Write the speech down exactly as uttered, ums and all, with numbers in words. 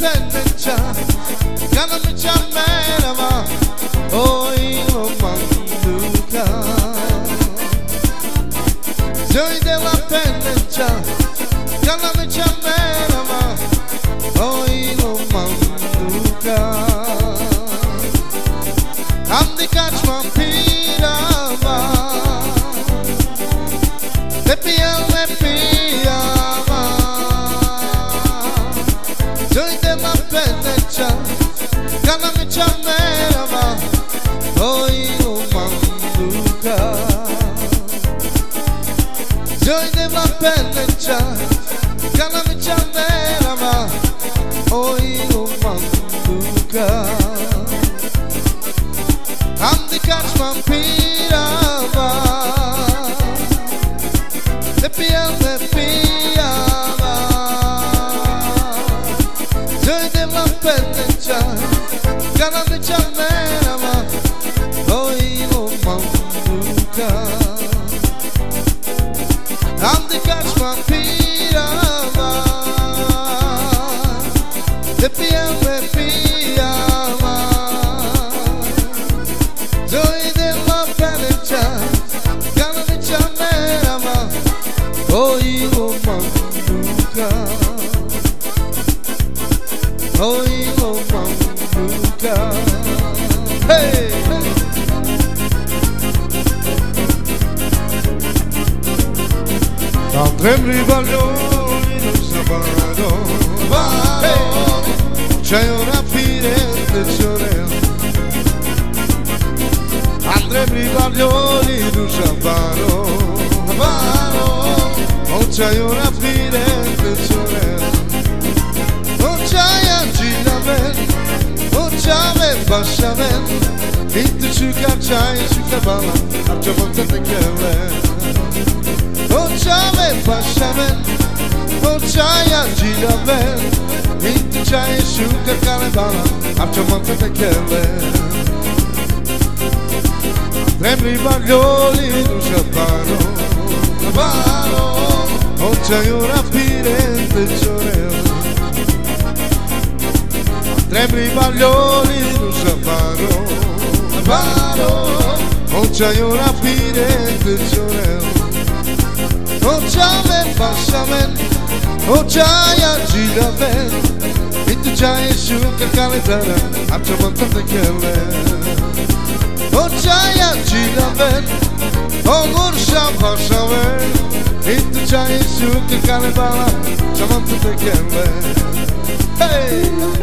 پننچا، گانا میچا مهرما، اویلو ماندوکا. زوی دلا پننچا، گانا میچا مهرما، اویلو ماندوکا. Andi kaçma pirama, de piyame piyama. Zoi de ma penecha, gana mi chamerama, oi o manduka. Zoi de ma penecha, gana mi chamerama, oi o manduka. Andi kaçma pirama, de piyame piyama. Zoi de ma penecha, gana mi chamerama, oi o manduka. Andi kaçma pirama, de piyame piyama. Zoi de ma penecha, gana mi chamerama, oi o manduka. Oi o manduka. Hey! Andrem riballo, linu sabano, varo. Hey! C'è una fine de ciore. Andrem riballo, linu sabano, varo. C'è una fine de ciore. Ocaia giraven, ocaia basaven, intu suka chai suka bala, archa manta te kele. Ocaia basaven, ocaia giraven, intu chai suka kale bala, archa manta te kele. Andrem riballo, linu sabano, varo, ocaia una fine de ciore. Andrem riballo, linu sabano, varo, ocaia una fine de ciore. Ocaia basaven, ocaia giraven, intu chai suka kale bala, archa manta te kele. Ocaia giraven, ogur saba saven, intu chai suka kale bala, archa manta te kele. Hey!